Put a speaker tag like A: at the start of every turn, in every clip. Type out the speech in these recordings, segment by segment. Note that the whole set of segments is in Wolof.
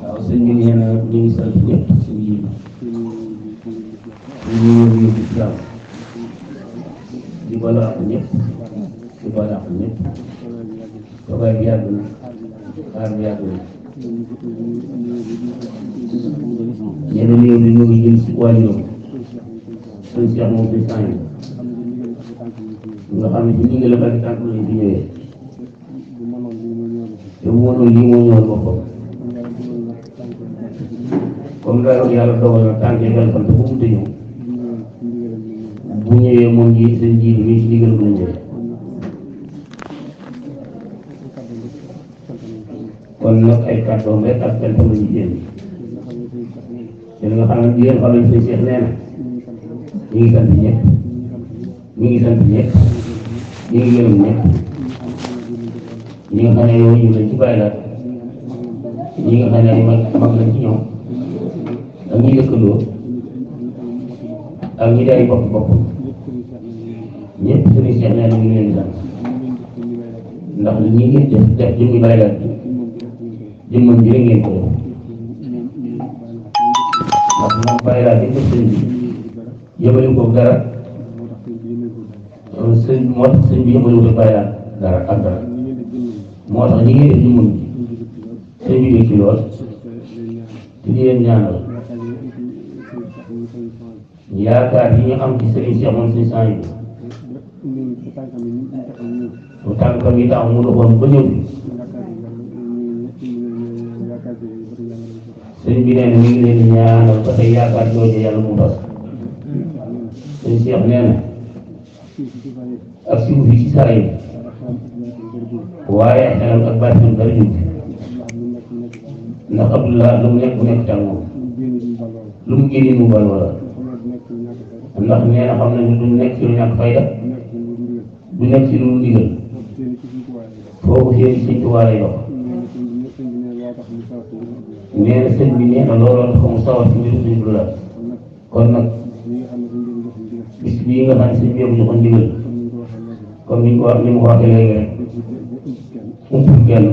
A: waaw sëñ bi nee na ñu ngi sant ñëpp sëñ yi ñu ngi ci jàmm di bala ak ñëpp di bala ak ñëpp toogaay bi yàgg na xaar bi yàgg na ñeneen ñëw di ñu ngi jël si waajuram sëñ Cheikh moom sëñ Sang nga xam ne ci ndigal ak tànk lañ fi ñëwee te bu mënoon lii moo ñëwal boppam comme daal yàlla dogal na tànk yi dal fan te bu mu ñëw bu ñëwee moom ji seen ji bi ci ndigal bu la ñëwee kon nag ay kàddoom rek ak kenn tamit ñu génn te li nga xam ne yéen xam nañ sëñ Cheikh nee na ñu ngi sant ñëpp ñu ngi sant ñëpp ñu ngi gërëm ñëpp ñi nga xam ne yow ñu lañ ci bàyyi la ñi nga xam ne ay mag lañ ci ñoom ak ñi dëkkandoo ak ñi day bopp ñëpp sëriñ Cheikh nee na ñu ngi leen di sant ndax ñi ngeen def jëmmi bàyyi la jëmmam ji rek ngeen ko def ndax moom bàyyi la def sëñ bi yëbali ko dara sëñ moo tax sëñ bi yëbali ko bàyyi la dara ak dara moo tax ñi ngeen def jëmmam ji sëñ bi dee ci lool te di leen ñaanal yaakaar yi ñu am ci sëriñ Cheikh moom sëñ Sang yi bu tànkam yi tax mu doxoon ba ñëw sëñ bi nee na mi ngi leen di ñaanal ba tey yaakaar jooju yàlla mu tas sëñ Cheikh nee na ak siwu fi ci saa yi waaye xelam ak baatin bari ñu ndax Abdullah lu mu nekk bu nekk tàng moom lu mu génne mu bal wala ndax nee na xam nañu du nekk ci lu ñàkk fayda du nekk ci lu ndigal foofu seen sëñ Tuubaa lay dox nee na sëñ bi nee na looloo tax mu sawar ci mbiru sëñ Abdullah kon nag bis bii nga xam ne sëñ bi yëpp joxoon ndigal comme ni ko wax ni mu ko waxee léegi rek umpul kenn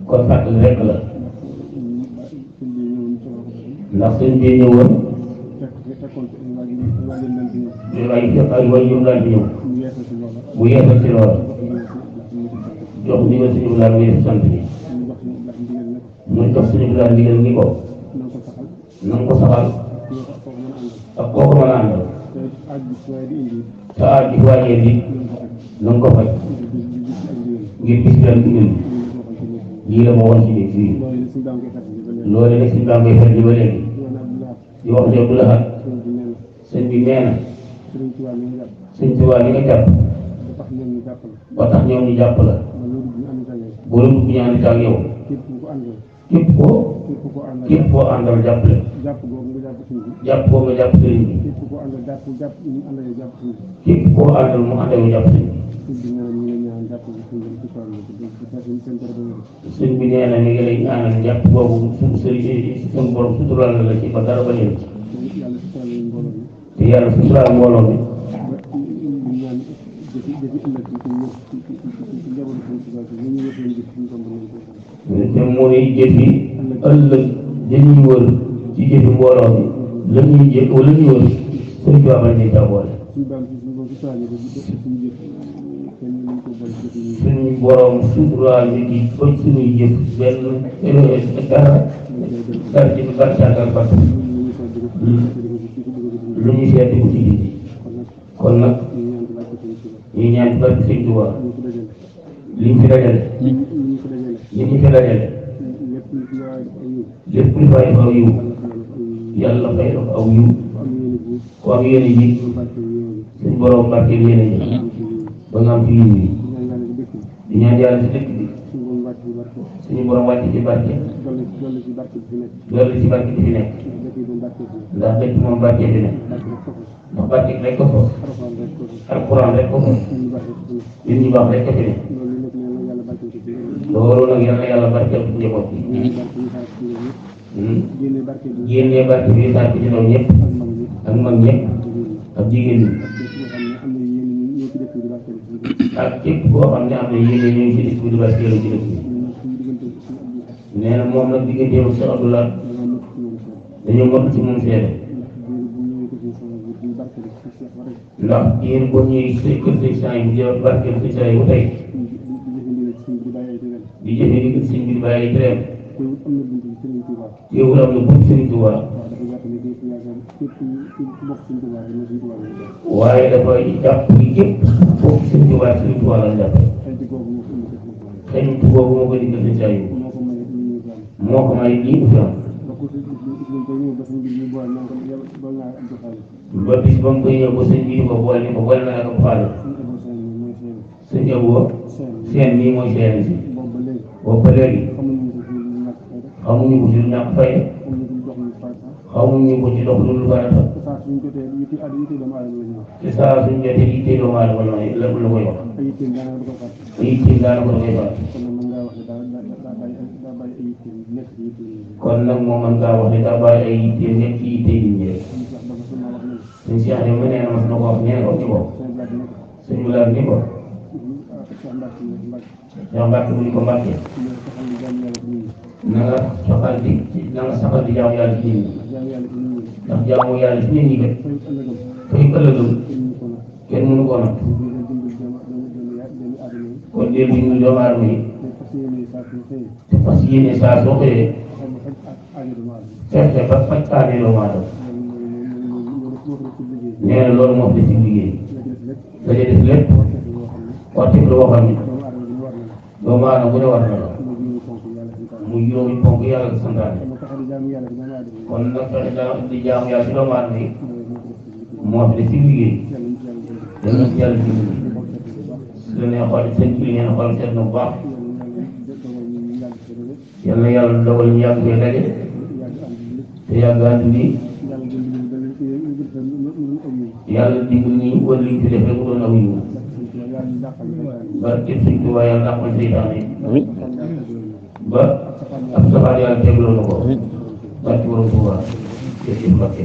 A: kon fàttali rek la ndax sëñ bi ñëwoon ay way yu daan fi ñëw bu yeesal ci loolu jox ndigal sëñ Abdullah mu def sant bi mu jox sëñ Abdullah ndigal ni ko na nga ko saxal ak kooku mën a àndal te aaj bi wàññee bi na nga ko faj ngir bis bi daal ndigal lii la ma woon ci biir fii loolu nag suñu baa ngay faj li ba léegi di wax ne Abdou Lahad sëñ bi nee na sëñ Tuubaa li nga jàpp ba tax ñoom ñu jàpp la boo la dugg ñaani taag yow képp koo àndal jàppale jàpp koo nga jàpp sëriñ bi képp koo àndal mu àndal jàpp sëriñ bi sëñ bi nee na mi ngi lay ñaanal jàpp boobu suñu sëriñ suñu borom suturaal la ci ba dara ba leen te yàlla suturaal mbooloo mi te mooy jëfi ëllëg dañuy wër ci jëfi mbooloo mi la ñuy jëf wala ñuy wër sëñ bi amal ni taboole suñu borom suturaal nit yi ba suñuy jëf benn dara ci barcaatal bat lu ñuy seet ko ci nit yi kon nag ñu ñaan barke Sëñ Tuubaa liñ fi dajale li ñu fi dajale lépp lu fay aw yiw yàlla fay aw yiw ku am yéene ji suñ borom barke yéene ji ba nga am fi yiw yi di ñaan yàlla si dëkk bi suñu borom wàcc ci barke dolli ci barke bi fi nekk ndax dëkk moom barke bi nekk ndax barke rek ko foofu alquran rek ko foofu nit ñu baax rek ko fi nekk loolu nag yàlla barkeel ci njaboot bi génnee barke bi sàkk ci ndaw ñëpp ak mag ñëpp ak jigéen ñi ak képp koo xam ne am na yéene ñu ngi ci dëkk bi di barkeelu ci dëkk bi nee na moom nag digganteem ak Cheikh Abdoulaye dañoo mot ci moom seede ndax diir boo ñëwee say kër say saa yi bu jël barkeel say saa yi ba tey di jëfe ndigal sëñ bi di bàyyi tereem teewul am na bunt Sëriñ Tuubaa waaye dafay jàpp ni képp foofu Sëriñ Tuubaa Sëriñ Tuubaa la jàpp xëy boobu moo ko digal say saa yi moo ko may lii fi am ba bis ba mu koy ñëw ba sëñ bi di ko boole ni ko boole naa ko xaalis sëñ Abo seen nii mooy seen si boobu ba léegi xamuñu ko ci lu ñàkk fay xamuñu ko ci dox lu farata te saa suñ jotee yitte doomu aadama la koy wax yitte daanaka da koy faat kon nag moom man ngaa wax ne daa bàyyi ay yitte nekk ci yitte nit ñi rek suñ si yaxee ma nee na mas na ko wax ñeneen ko ni ko suñu laaj ni ko yow Mbàkke bu ni ko Mbàkke na nga saxal di jaamu yàlla ci nit ñi ndax jaamu yàlla ci nit ñi kat fay ëllëgam kenn mënu ko nag kon léegi ñu doomu aadama yi te fas yéene saa soo xëyee fexe ba faj aane doomu aadama nee na loolu moo fi ci liggéey dañuy def lépp waxtu bi boo xam ne doomu aadama bu ne war na la muy juróomi ponk yàlla santaane kon nag fexe di jaamu yàlla ci doomu aadama yi moo fi ci liggéey dana ci yàlla dimbali su la nee xool seen kii ngeen xool seet na bu baax yal na yàlla dogal ñu yàgg fee daje te yàgg ànd nii yàlla dimbali ñu wala li ñu fi def rek mu doon aw yiw barke Sëñ Tuubaa yàlla dàqal seytaane yi ba ab saxaar yàlla tegloo na ko barke borom Tuubaa jërëjëf Mbàkke